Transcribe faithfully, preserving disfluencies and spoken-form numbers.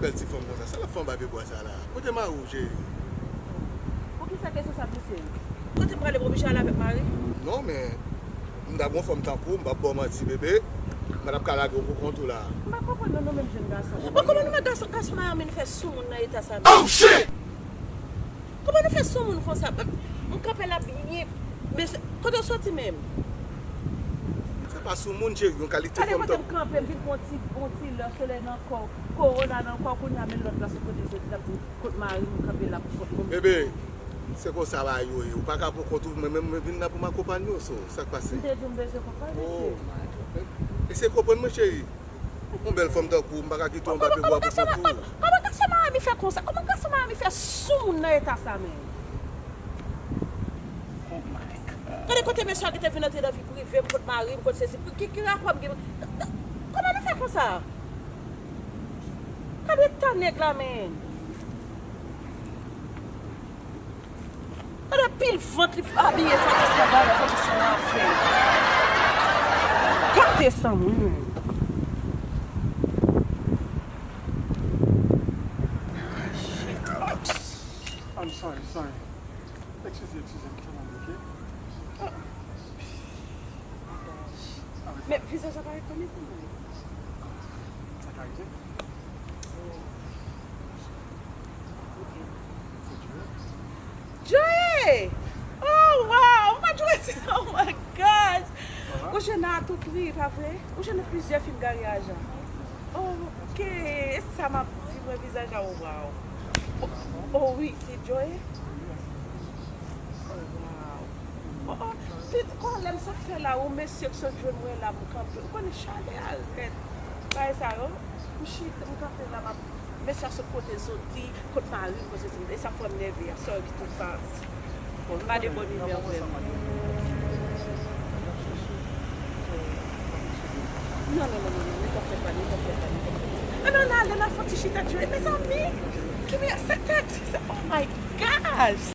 Bèl ti fanm konsa, sa l ap fè anba pye bwa sa la? Kote mari w, cheri? Poukisa kesyon sa blese? Kote m prale, m oblije ale avèk mari? Non, men m ta gon fanm tankou w, m p ap ba w manti, bebe. M pa t ap ka lage w pou kont ou la. M pa konprann non, nou menm jèn gason. Bon, kòman nou menm gason, gason Miami nou fè sou moun nan eta sa menm? Oh shit! Kòman nou fè sou moun konsa? M kanpe la byen, men kote w soti menm? Se pa sou moun, cheri, yon kalite fanm tankou. Gade kote m kanpe, m vin pran ti, yon ti lè solèy nan kò, kowona nan kò, kounye a men lòt la sou kote soti la pou Kot mari m kanpe la pou kont mwen. Bebe, se konsa bagay yo ye. Ou pa ka pou kont ou, mwen menm mwen vin la pou m akonpanye w, so, sa k pase? M te di w m bezwen konpanye, mesye. Oh my God. Eseye konprann mwen, cheri. Yon bèl fanm tankou w, m pa ka kite w anba pye bwa pou kont ou. Kòman gason Miami fè konsa? Kòman gason Miami fè sou moun nan eta sa menm? Oh my God. Gade kote mesye a gentan vin antre nan vi prive m, kot mari m, kot sesi, ki, ki rapò m gen? Kòman nou fè konsa? Gade eta nèg la, men. Gade pil vant li abiye, fò ti se bagay, fò ti se yon afè. Gate san mwen. I'm sorry, sorry. Excuse, excuse, I'm trying to look it. Men vizaj la pa rekonèt mwen. Sa ka rive. Joe! Oh wow! M pa t wè sa. Oh my gosh! Ou jwenn nan a tou pri, pa vre? Ou jwenn nan plizyè fim Gary Ajan. Oh, ok. E sa m ap di mwen vizaj la, oh wow. Oh wi, se Joe? Oh wow. Oh, oh. Pi, kon lè m sot fè la, ou mesye k sot jwenn mwen la, m kanpe. Ou konnen chalè a rèd. Bagay sa yo, m chita, m kanpe la, m ap, mesye a sot kote l soti, kot mari m, kot sesi, e sa fè m nève, a sè ki tout sa. M pa de bòn imè vrèman. Non, non, non, non, non, nou pa fè pa, nou pa fè pa, nou pa fè pa. Ann, ann ale la, fon ti chita, Joe. Mezanmi, ki miyè, sa k ta di sa? Oh my gosh!